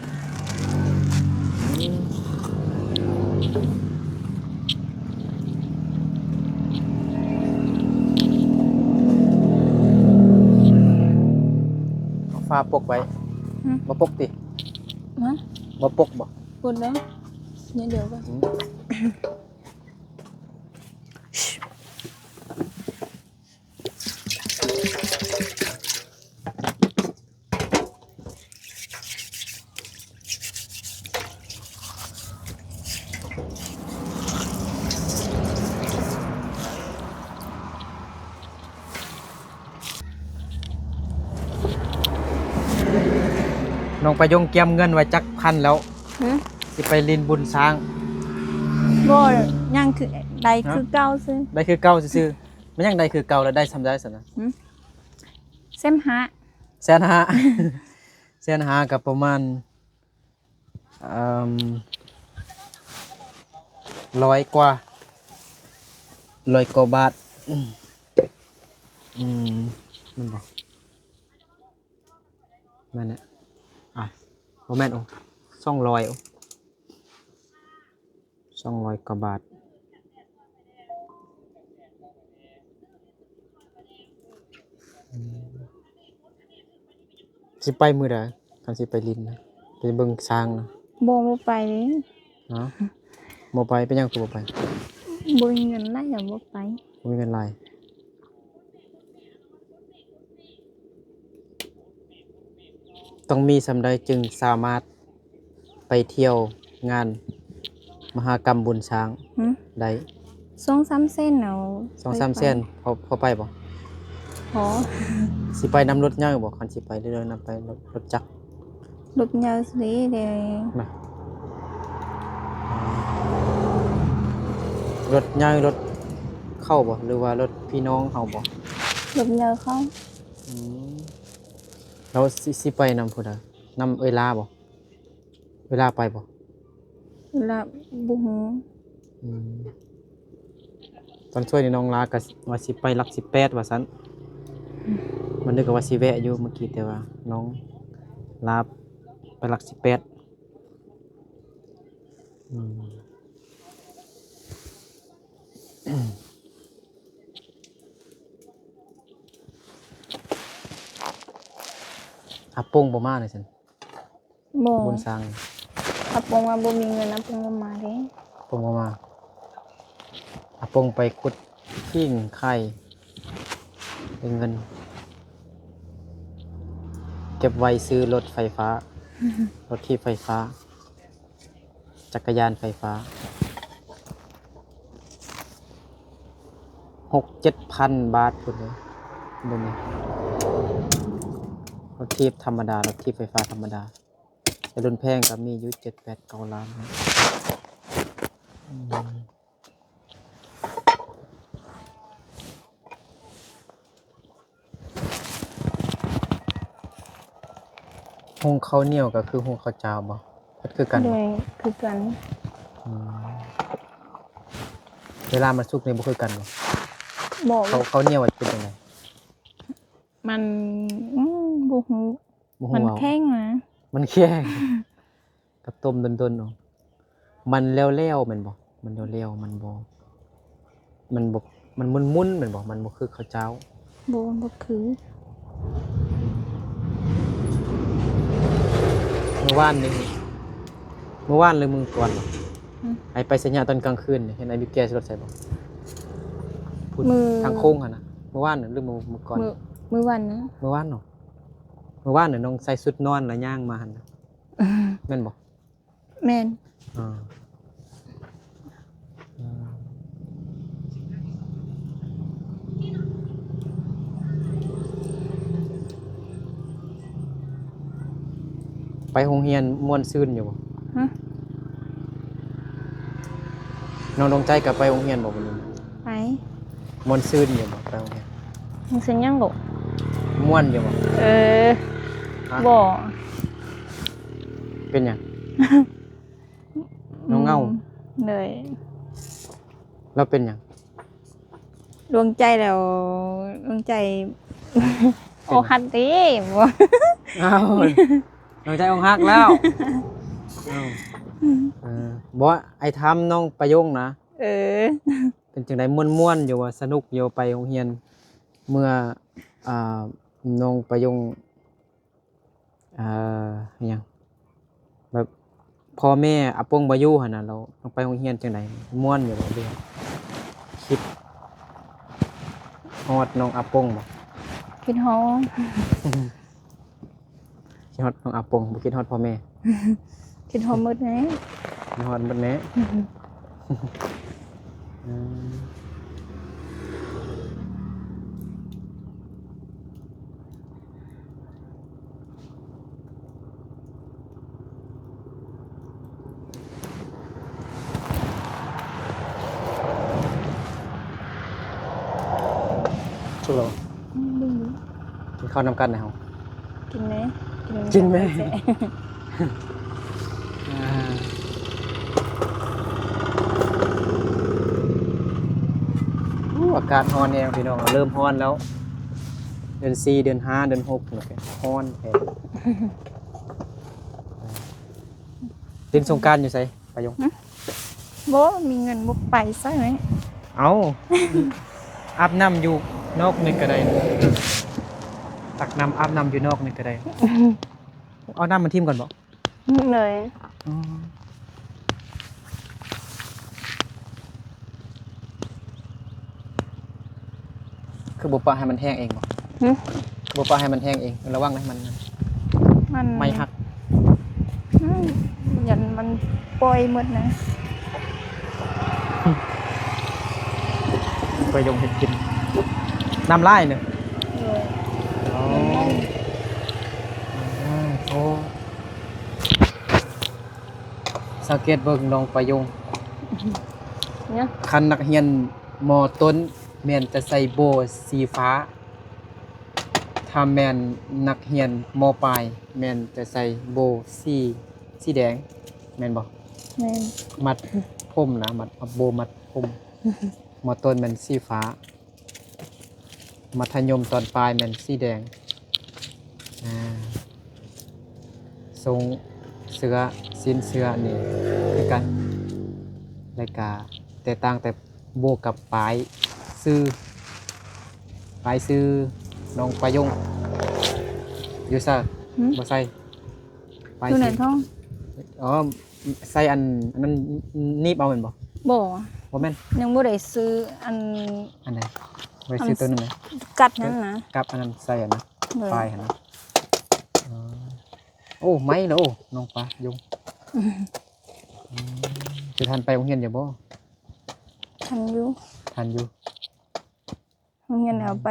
ເອົາຝາປົກໄວ້. ຫຶ? ບໍ່ປົກຕິ? ຫະ? ບໍ່ປົກບໍ່? ກົດເດີ ນີ້ດຽວກ່ອນ. ນ້ອງປະຍົງກຽມເງິນໄວ້ຈັກພັນແລ້ວ? ຫື? ຊິໄປຫຼິ້ນບຸນຊ້າງ. ບໍ່ ຍັງຄື ໄດ້ຄືເກົ່າຊື່. ໄດ້ຄືເກົ່າຊື່ໆ. ມັນຍັງໄດ້ຄືເກົ່າ ແລ້ວໄດ້ສ່ຳໃດຊັ້ນນະ? ຫື? ແສນຫ້າ. ແສນຫ້າ. ແສນຫ້າກໍປະມານ ເອີ່ມ ຮ້ອຍກວ່າ ຮ້ອຍກວ່າບາດ. ອືມ ອືມ ແມ່ນບໍ່? ແມ່ນແຫຼະ. ອ່ະ ບໍ່ແມ່ນ ໂອ້ ສອງຮ້ອຍ ໂອ້ ສອງຮ້ອຍກວ່າບາດ. ອືມ ຊິໄປມື້ໃດ? ຄັນຊິໄປຫຼິ້ນນະ ໄປເບິ່ງຊ້າງນະ. ບໍ່ ບໍ່ໄປເດ້. ຮະ? ບໍ່ໄປ ເປັນຫຍັງຄືບໍ່ໄປ? ບໍ່ມີເງິນຫຼາຍ ກໍບໍ່ໄປ. ບໍ່ມີເງິນຫຼາຍ. ຕ້ອງມີສ່ຳໃດຈຶ່ງສາມາດໄປທ່ຽວງານມະຫາກຳບຸນຊ້າງ? ຫື? ໄດ້ ສອງສາມແສນເອົາ. ສອງສາມແສນ ໄປ ພໍ ພໍໄປບໍ່? ພໍ. ຊິໄປນຳລົດໃຫຍ່ບໍ່? ຄັນຊິໄປ ຫຼືນຳໄປລົດ ລົດຈັກ? ລົດໃຫຍ່ຊິເດ້. ນະ ລົດໃຫຍ່ ລົດເຂົາບໍ່ ຫຼືວ່າລົດພີ່ນ້ອງເຮົາບໍ່? ລົດໃຫຍ່ເຂົາ. ອືມ ແລ້ວຊິ ຊິໄປນຳຜູ້ໃດ? ນຳເອື້ອຍຫຼ້າບໍ່? ເອື້ອຍຫຼ້າໄປບໍ່? ເອື້ອຍຫຼ້າບໍ່ຮູ້. ອືມ ຕອນຊ່ວຍນີ້ນ້ອງຫຼ້າກໍວ່າຊິໄປຫຼັກສິບແປດວ່າຊັ້ນ. ອືມ ມື້ນີ້ກໍວ່າຊິແວະຢູ່ມື້ກີ້ ແຕ່ວ່ານ້ອງຫຼ້າໄປຫຼັກສິບແປດ. ອືມ ອາປົງບໍ່ມານີ້ຊັ້ນ? ບໍ່ ບຸນຊ້າງ. ອາປົງວ່າບໍ່ມີເງິນ ອາປົງບໍ່ມາເດ້. ອາປົງບໍ່ມາ. ອາປົງໄປຂຸດຂີງຂາຍ ໄດ້ເງິນ ເກັບໄວ້ຊື້ລົດໄຟຟ້າ ລົດຖີບໄຟຟ້າ ຈັກກະຍານໄຟຟ້າ. ຫົກເຈັດພັນບາດພຸ້ນເດ້ ເບິ່ງນີ້ ລົດຖີບທຳມະດາ ລົດຖີບໄຟຟ້າທຳມະດາ. ແຕ່ລຸ້ນແພງກໍມີຢູ່ເຈັດແປດເກົ້າລ້ານ. ອືມ ຫຸງເຂົ້າໜຽວກໍຄືຫຸງເຂົ້າຈ້າວບໍ່? ເຮັດຄືກັນບໍ່? ໂດຍ ຄືກັນ. ອືມ ເວລາມັນສຸກນີ້ບໍ່ຄືກັນບໍ່? ບໍ່. ເຂົ້າ ເຂົ້າໜຽວເປັນຈັ່ງໃດ? ມັນ ອືມ ບໍ່ຮູ້. ບໍ່ຮູ້ ມັນແຂງນະ. ມັນແຂງ ກໍຕົ້ມດົນໆເນາະ. ມັນແຫຼວໆແມ່ນບໍ່? ມັນແຫຼວໆ ມັນບໍ່ ມັນບໍ່ ມັນໝຸ່ນໆແມ່ນບໍ່? ມັນບໍ່ຄືເຂົ້າຈ້າວ. ບໍ່ ບໍ່ຄື. ມື້ວານນີ້ ມື້ວານຫຼືມື້ກ່ອນ? ອືມ ໄອ້ໄປໄຊຍະຕອນກາງຄືນນີ້ ເຫັນໄອ້ບິວແກຂີ່ລົດໃສ່ບໍ່? ພຸ້ນ ມື້ ທາງໂຄ້ງຫັ້ນນະ. ມື້ວານຫຼືມື້ ມື້ກ່ອນ? ມື້ ມື້ວານນະ. ມື້ວານເນາະ. ມື້ວານນີ້ນ້ອງໃສ່ຊຸດນອນແລ້ວຍ່າງມາຫັ້ນນະ ແມ່ນບໍ່? ແມ່ນ. ອາ ອືມ ໄປໂຮງຮຽນມ່ວນຊື່ນຢູ່ບໍ່? ຫະ? ນ້ອງດວງໃຈກໍໄປໂຮງຮຽນບໍ່ມື້ນີ້? ໄປ. ມ່ວນຊື່ນຢູ່ບໍ່ໄປໂຮງຮຽນ? ມັນຊື່ນຫຍັງລູກ? ມ່ວນຢູ່ບໍ່? ເອີ ຮະ? ບໍ່. ເປັນຫຍັງ? ເຫງົາເຫງົາ. ອືມ ໂດຍ. ແລ້ວເປັນຫຍັງ? ດວງໃຈແລ້ວ ດວງໃຈ ເປັນ ອົກຫັກເດ້ ບໍ່. ອ້າວ ດວງໃຈອົກຫັກແລ້ວ. ອ້າວ ເອີ ບໍ່ ອ້າຍຖາມນ້ອງປະຍົງນະ. ເອີ ເປັນຈັ່ງໃດ ມ່ວນໆຢູ່ບໍ່? ສະໜຸກຢູ່ ໄປໂຮງຮຽນ ເມື່ອ ອ່າ ນ້ອງປະຍົງ ເອີ ອີຫຍັງ ແບບ ພໍ່ແມ່ອາປົງບໍ່ຢູ່ຫັ້ນນະ ແລ້ວນ້ອງໄປໂຮງຮຽນຈັ່ງໃດ? ມ່ວນຢູ່ບໍ່ ຫຼືຄິດຮອດນ້ອງອາປົງບໍ່? ຄິດຮອດ ຄິດຮອດນ້ອງອາປົງ ບໍ່ຄິດຮອດພໍ່ແມ່? ຄິດຮອດໝົດແຫຼະ ຄິດຮອດໝົດແຫຼະ. ອືມ. ສຸກແລ້ວບໍ່? ອືມ ເບິ່ງດູ ກິນເຂົ້ານຳກັນນະເຮົາ. ກິນແດ່ ກິນແດ່ ກິນແດ່. ອ່າ ໂອ້ ອາກາດຮ້ອນແຮງພີ່ນ້ອງ ເລີ່ມຮ້ອນແລ້ວ. ເດືອນສີ່ ເດືອນຫ້າ ເດືອນຫົກນີ້ກໍຮ້ອນແທ້. ຫຼິ້ນສົງການຢູ່ໃສ ປາຍົງ? ຫຶ? ບໍ່ມີເງິນ ບໍ່ໄປໃສ. ເອົ້າ ອາບນ້ຳຢູ່ນອກນີ້ກໍໄດ້ ຕັກນ້ຳອາບນ້ຳຢູ່ນອກນີ້ກໍໄດ້. ເອົານ້ຳມາຖິ້ມກ່ອນບໍ? ໂດຍ. ອໍ ຄືບໍ່ປະໃຫ້ມັນແຫ້ງເອງບໍ? ຫຶ? ຄືບໍ່ປະໃຫ້ມັນແຫ້ງເອງ? ລະວັງນະ ມັນ ມັນໄມ້ຫັກ. ອືມ ຢ້ານມັນປ່ອຍໝົດນະ. ໄປຢົງເຮັດກິນ ນ້ຳລາຍເນາະ. ໂດຍ. ອໍ ນ້ຳລາຍ ນ້ຳລາຍ. ໂອ້ ສັງເກດເບິ່ງນ້ອງປາຍົງ ຫຍັງ? ຄັນນັກຮຽນ ມໍຕົ້ນ ແມ່ນຈະໃສ່ໂບສີຟ້າ, ຖ້າແມ່ນນັກຮຽນ ມໍປາຍ ແມ່ນຈະໃສ່ໂບສີ ສີແດງ ແມ່ນບໍ່? ແມ່ນ. ມັດຜົມນະ ມັດ ເອົາໂບມັດຜົມ. ມໍຕົ້ນແມ່ນສີຟ້າ, ມັດທະຍົມຕອນປາຍແມ່ນສີແດງ. ອ່າ ຊົງເສື້ອ ສິ້ນເສື້ອນີ້ຄືກັນ ແລະກະແຕກຕ່າງແຕ່ ໂບກັບປ້າຍຊື່ ປ້າຍຊື່ນ້ອງປາຍົງ ຢູ່ໃສ? ຫຶ? ບໍ່ໃສ່ ປ້າຍຊື່ ຢູ່ໃນທ້ອງ. ອໍ ໃສ່ອັນ ອັນນັ້ນໜີບເອົາແມ່ນບໍ່? ບໍ່ ບໍ່ແມ່ນ ຍັງບໍ່ໄດ້ຊື້ອັນ ອັນໃດ? ບໍ່ໄດ້ຊື້ໂຕນັ້ນນະ ກັບນັ້ນນະ ກັບອັນນັ້ນໃສ່ອັນນັ້ນ ໂດຍ ປ້າຍຫັ້ນນະ. ອໍ ໂອ້ ໄໝລະ ໂອ້ ນ້ອງປາຍົງ. ອືມ ອືມ ຄືທັນໄປໂຮງຮຽນຢູ່ບໍ່? ທັນຢູ່ ທັນຢູ່. ໂຮງຮຽນແລ້ວ ອືມ ໄປ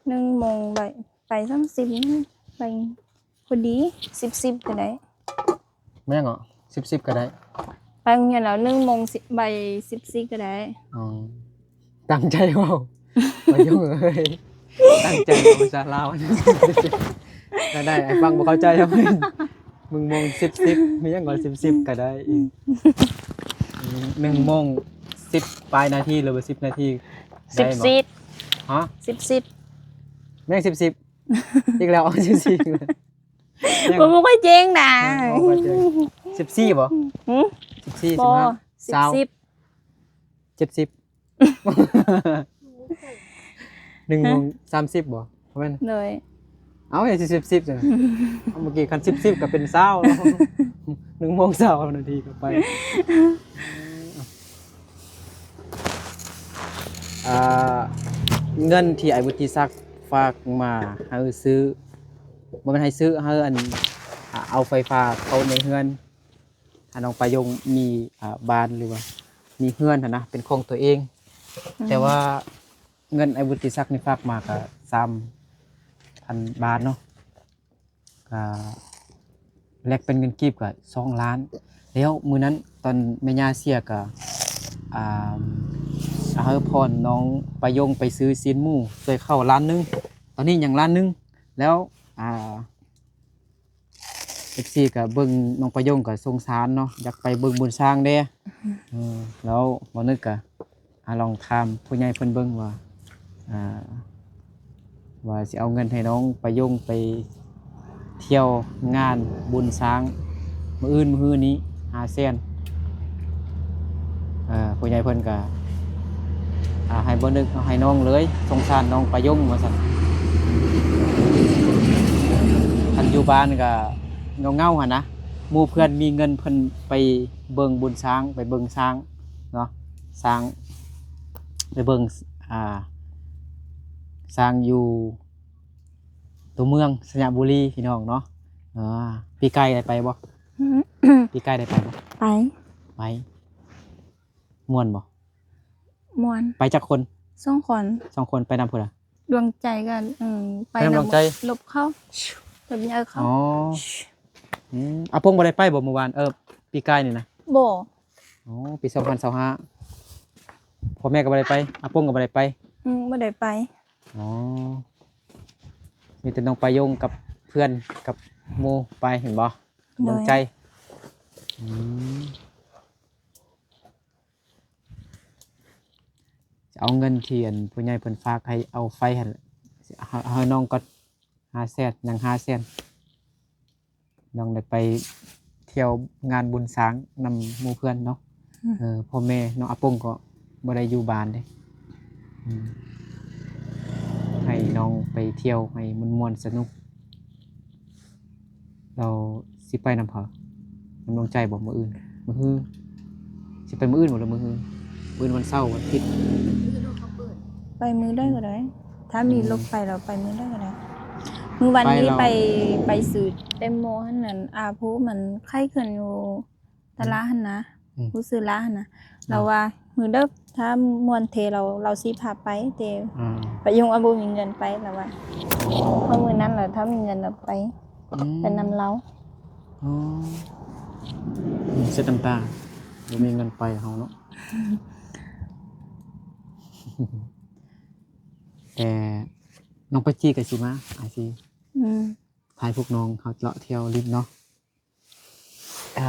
ໜຶ່ງໂມງ ໄປ ໄປສາມສິບ ໄປພໍດີ ສິບ ສິບກໍໄດ້. ແມ່ນເນາະ ສິບ ສິບກໍໄດ້. ໄປໂຮງຮຽນແລ້ວໜຶ່ງໂມງ ໄປສິບ ສິບກໍໄດ້. ອໍ ຕັ້ງໃຈເວົ້າ ປາຍົງເອີຍ ຕັ້ງໃຈເວົ້າພາສາລາວ. ໄດ້ ໄດ້ ໄອ້ຟັງບໍ່ເຂົ້າໃຈແລ້ວ. ໜຶ່ງໂມງສິບ ສິບ ມີຫຍັງກໍສິບ ສິບກໍໄດ້. ອືມ ໜຶ່ງໂມງສິບປາຍນາທີ ຫຼືວ່າສິບນາທີ ສິບ ສິບ ໄດ້ບໍ່? ຮະ? ສິບ ສິບ ແມ່ນສິບ ສິບ ອີກແລ້ວ ສິບ ສິບ ບໍ່ ບໍ່ຄ່ອຍເກັ່ງນະ. ເອີ ບໍ່ຄ່ອຍເກັ່ງ. ສິບສີ່ບໍ່? ຫື? ສິບສີ່ ສິບຫ້າ ຊາວ ສິບ ເຈັດສິບ ໜຶ່ງໂມງສາມສິບບໍ່? ບໍ່ແມ່ນ ໂດຍ. ເອົ້າ ເຮັດສິບ ສິບ ຈັ່ງ ເມື່ອກີ້ຄັນສິບ ສິບກໍເປັນຊາວ ໜຶ່ງໂມງຊາວນາທີກໍໄປ. ອ່າ ເງິນທີ່ອ້າຍວຸດທິສັກຝາກມາໃຫ້ຊື້ ບໍ່ແມ່ນໃຫ້ຊື້ ໃຫ້ອັນ ອ່າ ເອົາໄຟຟ້າເຂົ້າໃນເຮືອນ. ຖ້ານ້ອງປາຍົງມີ ອ່າ ບ້ານ ຫຼືວ່າມີເຮືອນຫັ້ນນະ ເປັນຂອງຕົວເອງ. ອືມ ແຕ່ວ່າເງິນອ້າຍວຸດທິສັກນີ້ຝາກມາກໍສາມພັນບາດເນາະ ກໍແລກເປັນເງິນກີບກໍສອງລ້ານ. ແລ້ວມື້ນັ້ນຕອນແມ່ຍ່າເສຍກໍ ອ່າ ໃຫ້ພອນນ້ອງປາຍົງໄປຊື້ຊີ້ນໝູຊ່ວຍເຂົາລ້ານໜຶ່ງ. ຕອນນີ້ຍັງລ້ານໜຶ່ງ. ແລ້ວ ອ່າ ເອັຟຊີກໍເບິ່ງນ້ອງປາຍົງກໍສົງສານເນາະ ຢາກໄປເບິ່ງບຸນຊ້າງແດ່. ເອີ ແລ້ວບໍ່ນຶກກໍ ອາ ລອງຖາມຜູ້ໃຫຍ່ເພິ່ນເບິ່ງວ່າ ອ່າ ວ່າຊິເອົາເງິນໃຫ້ນ້ອງປາຍົງໄປທ່ຽວງານບຸນຊ້າງ ມື້ອື່ນ ມື້ຮືນີ້ ຫ້າແສນ. ເອີ ຜູ້ໃຫຍ່ເພິ່ນກໍ ອ່າ ໃຫ້ບໍ່ນຶກເອົາໃຫ້ນ້ອງເລີຍ ສົງສານນ້ອງປາຍົງວ່າຊັ້ນ. ຄັນຢູ່ບ້ານກໍເຫງົາໆຫັ້ນນະ ໝູ່ເພື່ອນມີເງິນເພິ່ນໄປເບິ່ງບຸນຊ້າງ ໄປເບິ່ງຊ້າງເນາະ ຊ້າງ ໄປເບິ່ງ ອ່າ ຊ້າງຢູ່ຕົວເມືອງໄຊຍະບູລີ ພີ່ນ້ອງເນາະ. ເອີ ປີກາຍໄດ້ໄປບໍ່? ປີກາຍໄດ້ໄປບໍ່? ໄປ ໄປ. ມ່ວນບໍ່? ມ່ວນ. ໄປຈັກຄົນ? ສອງຄົນ. ສອງຄົນ. ໄປນຳຜູ້ໃດ? ດວງໃຈກັນ ເອີ ໄປນຳ ໄປນຳດວງໃຈ ລົບເຂົາ ລົບໃຫຍ່ເຂົາ. ອໍ ອືມ ອາປົງບໍ່ໄດ້ໄປບໍ່ມື້ວານ ເອີ ປີກາຍນີ້ນະ? ບໍ່. ອໍ ປີສອງພັນຊາວຫ້າ ພໍ່ແມ່ກໍບໍ່ໄດ້ໄປ ອາປົງກໍບໍ່ໄດ້ໄປ? ອືມ ບໍ່ໄດ້ໄປ. ອໍ ມີແຕ່ນ້ອງປາຍົງກັບເພື່ອນກັບໝູ່ໄປ ແມ່ນບໍ່? ໂດຍ ດວງໃຈ. ອືມ ຈະເອົາເງິນທີ່ອັນຜູ້ໃຫຍ່ເພິ່ນຝາກໃຫ້ເອົາໄຟຫັ້ນ ໃຫ້ ໃຫ້ນ້ອງກ່ອນ ຫ້າແສນ ຍັງຫ້າແສນ ນ້ອງໄດ້ໄປທ່ຽວງານບຸນຊ້າງນຳໝູ່ເພື່ອນເນາະ. ອືມ ເອີ ພໍ່ແມ່ນ້ອງອາປົງກໍບໍ່ໄດ້ຢູ່ບ້ານເດ້. ອືມ ໃຫ້ນ້ອງໄປທ່ຽວໃຫ້ມ່ວນໆ ສະໜຸກ. ລາວຊິໄປນຳໃຜ? ນຳດວງໃຈບໍ່? ມື້ອື່ນ ມື້ຮື ຊິໄປມື້ອື່ນບໍ່ ຫຼືມື້ຮື? ມື້ອື່ນວັນເສົາ ວັນອາທິດ. ໄປມື້ໃດກໍໄດ້ ຖ້າມີລົດໄປ ອືມ ລາວໄປມື້ໃດກໍໄດ້. ມື້ວານນີ້ ໄປ ໄປຊື້ແຕງໂມຫັ້ນ ນັ້ນ ອາພູມັນໄຂ້ຂຶ້ນຢູ່ຕະຫຼາດຫັ້ນນະ ອືມ ຜູ້ຊື້ລາຫັ້ນນະ. ລາວວ່າ ມື້ເດີ ຖ້າມ່ວນແທ້ ລາວ ລາວຊິພາໄປ ແຕ່ ອືມ ປາຍົງອາບໍ່ມີເງິນໄປ ລາວວ່າ. ເພາະມື້ນັ້ນລະ ຖ້າມີເງິນລະໄປ ອືມ ໄປນຳລາວ. ອໍ ອືມ ເຊັດນ້ຳຕາ ບໍ່ມີເງິນໄປເຮົາເນາະ. ແຕ່ນ້ອງປາຈີກໍຊິມາ ອາຊີ ອືມ ພາພວກນ້ອງເຮົາເລາະທ່ຽວຫຼິ້ນເນາະ. ອ່າ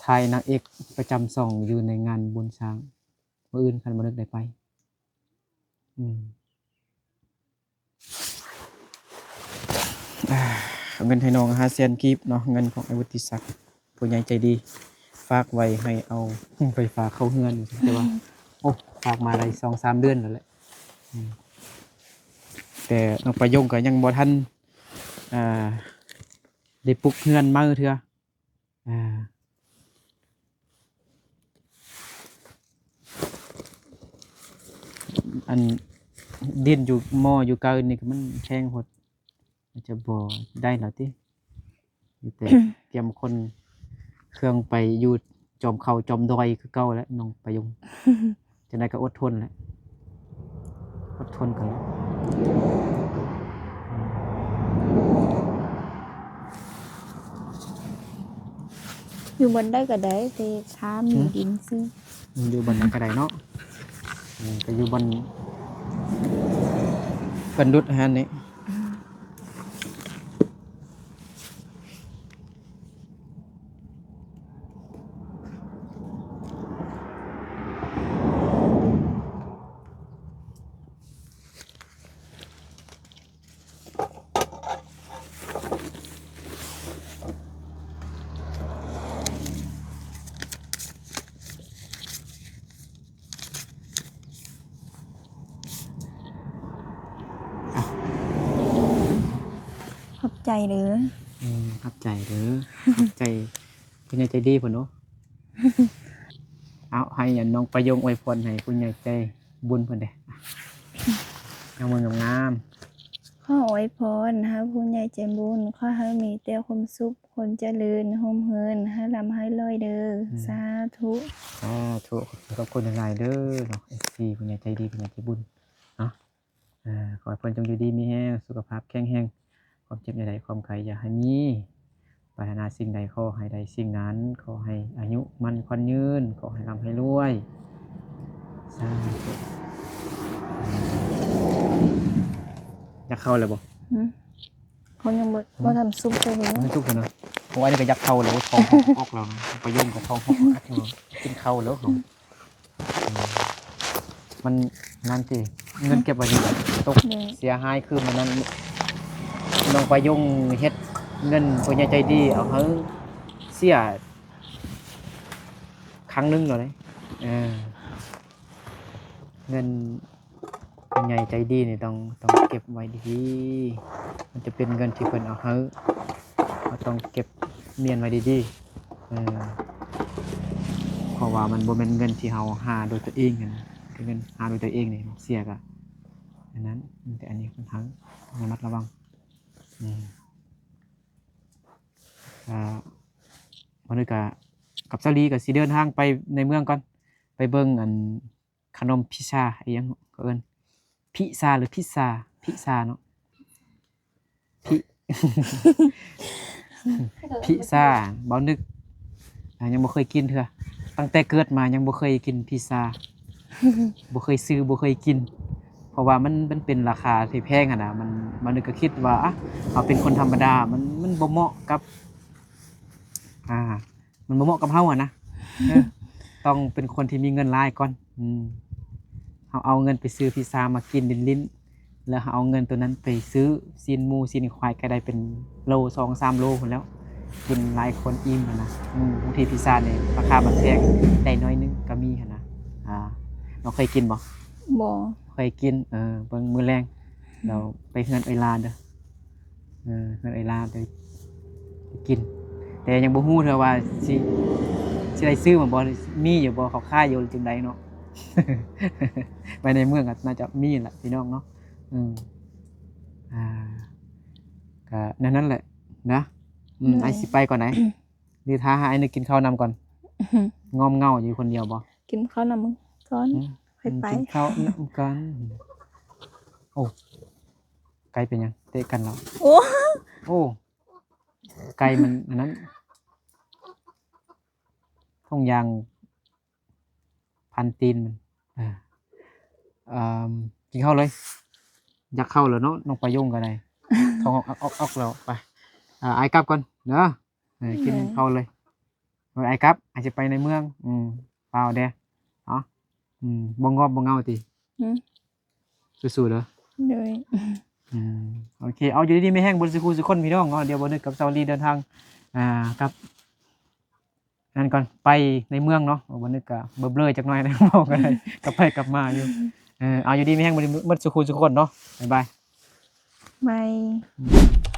ຖ່າຍນາງເອກປະຈຳຊ່ອງຢູ່ໃນງານບຸນຊ້າງ ມື້ອື່ນຄັນບໍ່ນຶກໄດ້ໄປ. ອືມ ອ່າ ເອົາເງິນໃຫ້ນ້ອງຫ້າແສນກີບເນາະ ເງິນຂອງອ້າຍວຸດຕິສັກ ຜູ້ໃຫຍ່ໃຈດີ ຝາກໄວ້ໃຫ້ເອົາໄຟຟ້າເຂົ້າເຮືອນ ແຕ່ວ່າ ໂອ້ ຝາກມາໄດ້ສອງສາມເດືອນແລ້ວແຫຼະ. ອືມ ແຕ່ນ້ອງປາຍົງກໍຍັງບໍ່ທັນ ອ່າ ໄດ້ປຸກເຮືອນໃໝ່ເທື່ອ. ອ່າ ອັນດິນຢູ່ໝໍ້ຢູ່ກາອື່ນນີ້ກໍມັນແຂງໂພດ ອາດຈະບໍ່ໄດ້ແລ້ວຕິ. ມີແຕ່ກຽມຂົນເຄື່ອງໄປຢູ່ຈອມເຂົາຈອມດອຍຄືເກົ່າແຫຼະ ນ້ອງປາຍົງ. ຈັ່ງໃດກໍອົດທົນແຫຼະ ອົດທົນກັນແຫຼະ. ຢູ່ບ່ອນໃດກໍໄດ້ ແຕ່ຖ້າມີ ຫືມ ດິນຊື່. ອືມ ຢູ່ບ່ອນໃດກໍໄດ້ເນາະ. ອືມ ກໍຢູ່ບ່ອນເພິ່ນຫຼຸດຫັ້ນນີ້. ຂອບໃຈເດີ. ອືມ ຂອບໃຈເດີ ຂອບໃຈຜູ້ໃຫຍ່ໃຈດີເພິ່ນເນາະ. ເອົາ ໃຫ້ອັນນ້ອງປາຍົງອວຍພອນໃຫ້ຜູ້ໃຫຍ່ໃຈບຸນເພິ່ນເດ້ ຍກມືງາມໆ. ຂໍອວຍພອນໃຫ້ຜູ້ໃຫຍ່ໃຈບຸນ ຂໍໃຫ້ມີແຕ່ຄວາມສຸກ ຄວາມຈະເລີນ ຮົ່ມເຮີນ ໃຫ້ລ່ຳໃຫ້ລວຍເດີ. ອືມ ສາທຸ ສາທຸ. ຂອບຄຸນຫຼາຍໆເດີເນາະ ເອັຟຊີ ຜູ້ໃຫຍ່ໃຈດີ ຜູ້ໃຫຍ່ໃຈບຸນເນາະ. ເອີ ຂໍໃຫ້ເພິ່ນຈົ່ງຢູ່ດີມີແຮງ ສຸຂະພາບແຂງແຮງ ຄວາມເຈັບຢ່າໄດ້ ຄວາມໄຂ້ຢ່າໃຫ້ມີ ປາດຖະໜາສິ່ງໃດຂໍໃຫ້ໄດ້ສິ່ງນັ້ນ ຂໍໃຫ້ອາຍຸໝັ້ນຂວັນຍືນ ຂໍໃຫ້ລ່ຳໃຫ້ລວຍ ສາທຸ. ຢາກເຂົ້າແລ້ວບໍ່? ຫືມ ເຂົາຍັງບໍ່ ຫືມ ບໍ່ທັນສຸກເທື່ອເດ. ບໍ່ທັນສຸກເທື່ອນະ. ໂອ້ ອັນນີ້ກໍຢາກເຂົ້າແລ້ວ ທ້ອງຮ້ອງອອກແລ້ວນະ ປາຍົງກໍທ້ອງຮ້ອງອອກແລ້ວ ກິນເຂົ້າແລ້ວ. ອືມ ມັນນັ້ນຕິ ເງິນເກັບໄວ້ນີ້ແຫຼະຕົກ ເສຍຫາຍຄືມື້ນັ້ນ ນ້ອງປາຍົງເຮັດເງິນຜູ້ໃຫຍ່ໃຈດີເອົາໃຫ້ເສຍຄັ້ງໜຶ່ງແລ້ວເດ້. ເອີ ເງິນຜູ້ໃຫຍ່ໃຈດີນີ້ຕ້ອງ ຕ້ອງເກັບໄວ້ດີໆ ມັນຈະເປັນເງິນທີ່ເພິ່ນເອົາໃຫ້ ເຮົາຕ້ອງເກັບ ມ້ຽນໄວ້ດີໆ ເອີ ເພາະວ່າມັນບໍ່ແມ່ນເງິນທີ່ເຮົາຫາໂດຍຕົວເອງຫັ້ນນະ ເປັນເງິນຫາໂດຍຕົວເອງນີ້ ເສຍກະອັນນັ້ນ ແຕ່ອັນນີ້ຂ້ອນຂ້າງລະມັດລະວັງ ອືມ ອ່າ ມື້ນີ້ກະກັບສາລີກະຊິເດີນທາງໄປໃນເມືອງກ່ອນ ໄປເບິ່ງອັນ ຂະໜົມພິຊາ ອີ່ຫຍັງເຂົາເອີ້ນ ພິຊາ ຫຼື ພິຊາ ພິຊາເນາະ ພິ ພິຊາ ບ່າວນຶກ ອ່າ ຍັງບໍ່ເຄີຍກິນເທື່ອ ຕັ້ງແຕ່ເກີດມາຍັງບໍ່ເຄີຍກິນພິຊາ ບໍ່ເຄີຍຊື້ ບໍ່ເຄີຍກິນ ເພາະວ່າມັນ ມັນເປັນລາຄາທີ່ແພງຫັ້ນນະ ມັນ ບ່າວນຶກກໍຄິດວ່າ ອ່ະ ເຮົາເປັນຄົນທຳມະດາ ມັນ ມັນບໍ່ເໝາະກັບ ອ່າ ມັນບໍ່ເໝາະກັບເຮົາຫັ້ນນະ ເອີ ຕ້ອງເປັນຄົນທີ່ມີເງິນຫຼາຍກ່ອນ ອືມ ເຮົາເອົາເງິນໄປຊື້ພິຊາມາກິນຫຼິ້ນໆ ແລ້ວເຮົາເອົາເງິນໂຕນັ້ນໄປຊື້ຊີ້ນໝູຊີ້ນຄວາຍ ກໍໄດ້ເປັນໂລ ສອງສາມໂລພຸ້ນແລ້ວ ກິນຫຼາຍຄົນອີ່ມຫັ້ນນະ ອືມ ບາງທີພິຊານີ້ລາຄາມັນແພງ ໄດ້ໜ້ອຍໜຶ່ງກໍມີຫັ້ນນະ ອ່າ ນ້ອງເຄີຍກິນບໍ່? ບໍ່ ເຄີຍກິນ ເອີ ເບິ່ງມື້ແລງ ແລ້ວໄປເຮືອນເອື້ອຍຫຼ້າເດີ ເອີ ເຮືອນເອື້ອຍຫຼ້າໄປ ໄປກິນ ແຕ່ຍັງບໍ່ຮູ້ເທື່ອວ່າຊິ ຊິໄດ້ຊື້ມາບໍ່ ມີຢູ່ບໍ່ ເຂົາຂາຍຢູ່ ຈັ່ງໃດເນາະ ໄປໃນເມືອງກໍໜ້າຈະມີແຫຼະພີ່ນ້ອງເນາະ ເອີ ອ່າ ກໍແນວນັ້ນແຫຼະນະ ອືມ ໂດຍ ອ້າຍຊິໄປກ່ອນໃດ ຫຼືຖ້າໃຫ້ອ້າຍນຶກກິນເຂົ້ານຳກ່ອນ ງອມເຫງົາຢູ່ຄົນດຽວບໍ່? ກິນເຂົ້ານຳກ່ອນ ອືມ ຄ່ອຍໄປ ກິນເຂົ້ານຳກ່ອນ ໂອ້ ໄກ່ເປັນຫຍັງ ເຕະກັນແລ້ວ ໂອ້ ໂອ້ ໄກ່ມັນອັນນັ້ນ ທົ່ງຢາງພັນຕີນມັນ ເອີ ເອີ ກິນເຂົ້າເລີຍ ຢາກເຂົ້າແລ້ວເນາະ ນ້ອງປາຍົງກໍໄດ້ ທ້ອງອອກໆໆແລ້ວ ໄປ ອ່າ ອ້າຍກັບກ່ອນເດີ ເອີ ກິນເຂົ້າເລີຍ ເອີ ອ້າຍກັບ ອ້າຍຊິໄປໃນເມືອງ ອືມ ຟ້າວແດ່ ເນາະ ອືມ ບໍ່ງອບບໍ່ເຫງົາຕິ ອືມ ສູ້ໆເດີ ໂດຍ ອືມ ໂອເຄ ເອົາ ຢູ່ດີມີແຮງເບິດສູ່ຄູ່ສູ່ຄົນພີ່ນ້ອງເນາະ ດຽວບ່າວນຶກກັບສາວລີເດີນທາງ ອ່າ ກັບ ນັ້ນກ່ອນ ໄປໃນເມືອງເນາະ ບ່າວນຶກກະເບລີໆຈັກໜ້ອຍນະ ເວົ້າກໍໄດ້ ກັບໄປກັບມາຢູ່ ເອີ ເອົາ ຢູ່ດີມີແຮງເບິດສູ່ຄູ່ສູ່ຄົນເນາະ ບາຍບາຍ ບາຍ ອືມ.